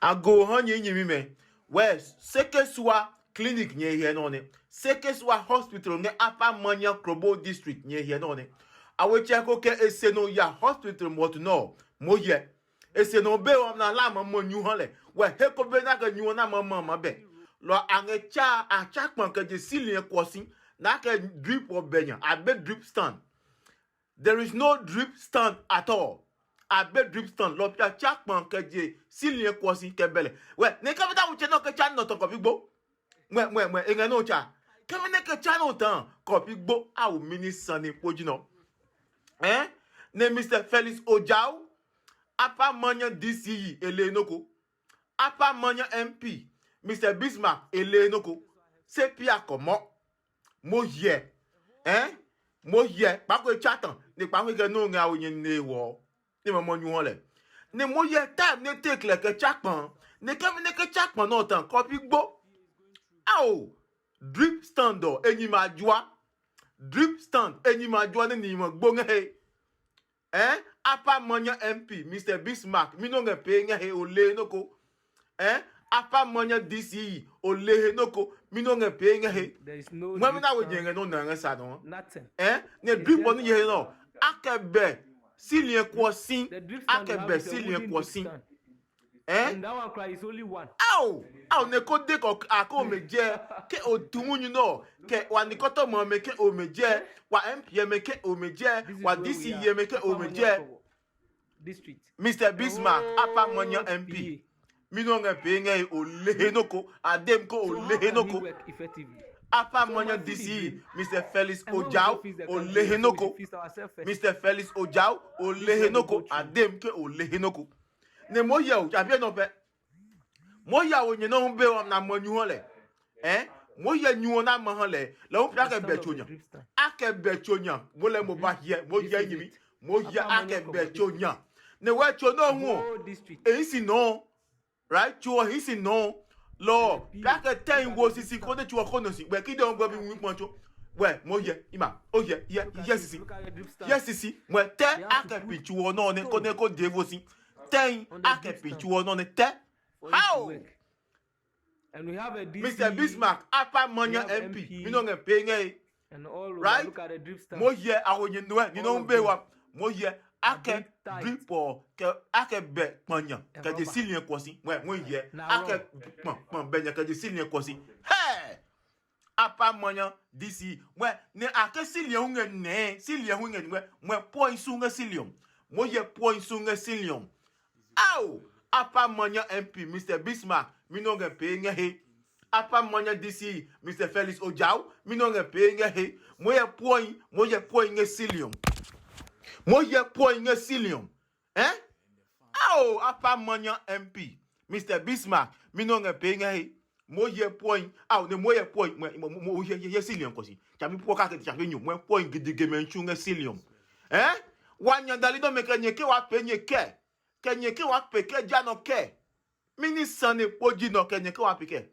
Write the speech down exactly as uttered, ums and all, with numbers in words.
Ago ha nyɛ nyɛmimɛ. Wɛ Sekesua clinic nyɛ hyɛ nɔ ne. Sekesua hospital ngɛ Apa Manya Krobo district nyɛ hyɛ nɔ ne. Awetsɛ ko kɛ e se nɔ ya hospital mɔtu nɔ mo hyɛ. E se nɔ be wa na la ma mo nyu ha lɛ. Wɛ he ko be na kɛ nyu na ma ma ma bɛ. Lɔ a ngɛ cha a cha kpan kɛ je siliɛ kɔsi. Na kɛ drip ɔ bɛ nya a be drip stand. There is no drip stand at all. A be drip stand lɔ pia cha kpan kɛ je siliɛ kɔsi kɛ bɛlɛ. Wɛ ne ka bɛ ta wutsɛ nɔ kɛ cha nɔ tɔ kɔpi gbo. Mwɛ mwɛ mwɛ e ngɛ nɔ cha. Kɛ mɛ ne kɛ cha nɔ tan kɔpi gbo a wo mini sane po ji nɔ. Eh? Ne Mister Felix Ojau, Apa Manya D C E, ele noko. Apa Manya M P, Mister Bismarck, ele noko. Se pia kɔmɔ. Mo hyɛ. Eh? Mo hyɛ. Kpako e cha tan. Ne kpako e kɛ no ngɛ a wo nyɛ ne wɔ. Ne ma mo nyu hɔ lɛ. Ne mo hyɛ time ne take lɛ kɛ cha kpan. Ne kɛ ne kɛ cha kpan nɔ tan kɔpi gbo. Ao! Drip stand ɔ, enyi ma jua. Drip stand, enyi ma jua ne ni ma gbo ngɛ he. Eh? Apa Manya M P, Mister Bismarck, mi no ngɛ pee ngɛ he o le noko. Eh? Apa Manya D C E, o le he noko, mi no ngɛ pee ngɛ he. There is no Ngwa mi na wo drip stand. Nyɛ ngɛ no na ngɛ sa no. Nothing. Eh? Ne It's drip just on ye he no. Akɛ bɛ siliɛ kuɔ si. The drip stand Akɛ you have bɛ is a siliɛ wooden kuɔ drip si. Stand. Eh? And that one cry is only one. Ao! Ao ne ko de kɔ a ko me jɛ ke o tumu nyu nɔ ke wa ni kɔtɔ mɔ me ke o me jɛ wa M P M ke o me jɛ wa D C M ke o me jɛ. District. Mister Bismarck, Apa Manya M P. Mi no ngɛ pe ngɛ o lehe no ko, adem ko o lehe no ko. Apa Manya D C E, Mister Felix Ojau, o lehe no ko. Mister Felix Ojau, o lehe no ko, adem ke o lehe no ko. Ne mo yɛ o, tsa fie nɔ pɛ. Mo ya wo nyɛ nɔ hu be ɔ na mo nyu hɔ lɛ. Eh? Mo yɛ nyu ɔ na ma hɔ lɛ. Lɛ hu pia kɛ bɛ tso nya. A kɛ bɛ tso nya. Mo lɛ mo ba hiɛ, mo yɛ nyimi. Mo yɛ a kɛ bɛ tso nya. Ne wɛ tso nɔ hu ɔ. E hi si nɔ. Right? Tso ɔ hi si nɔ. Lɔ, pia kɛ tɛn wo sisi ko ne tso ɔ ko nɔ si. Bɛ ki de ɔ gbɛ bi wu kpɔn tso. Wɛ, mo yɛ, ima, o yɛ, yɛ, yɛ sisi. Yɛ sisi, mo tɛ a kɛ pi tso ɔ nɔ ne ko ne ko de vo si. Tɛn a kɛ pi tso ɔ nɔ ne tɛ. How? And we have a D C, Mister Bismarck, Apa Manya M P, mi nɔ ngɛ pe ngɛ e. And all over, right? Look at the drip stand. Mo yɛ aho nyɛ nuɛ, ni nɔ be wa. Mo yɛ a kɛ drip ɔ, kɛ a kɛ bɛ kpanya, kɛ je siliɛ kɔsi. Wɛ, mo yɛ a kɛ kpan kpan bɛ nya kɛ je siliɛ kɔsi. Hey! Apa Manya D C, wɛ ne a kɛ siliɛ hu ngɛ nɛ, siliɛ hu ngɛ wɛ, wɛ point su ngɛ silium. Mo yɛ point su ngɛ silium. Ao! Apa Manya M P, Mister Bismarck, mi nɔ ngɛ pee ngɛ he. Apa Manya D C, Mister Felix Ojau, mi nɔ ngɛ pee ngɛ he. Mo yɛ puɔi, mo yɛ puɔi ngɛ silium. Mo yɛ puɔi ngɛ silium. Eh? Ao! Apa Manya M P, Mister Bismarck, mi nɔ ngɛ pee ngɛ he. Mo yɛ puɔi, ao, ne mo yɛ puɔi, mo, mo, mo, mo yɛ, yɛ, yɛ silium kɔsi. Tsa mi puɔ ka kɛ tsa fi nyu, mo yɛ puɔi gidige mɛ nchu ngɛ silium. Eh? Wa nya dali nɔ mɛ kɛ nyɛ ke wa pee nyɛ kɛ. Kɛ nyɛ ke wa pe kɛ ja nɔ kɛ. Mini sane po ji nɔ kɛ nyɛ ke wa pe kɛ.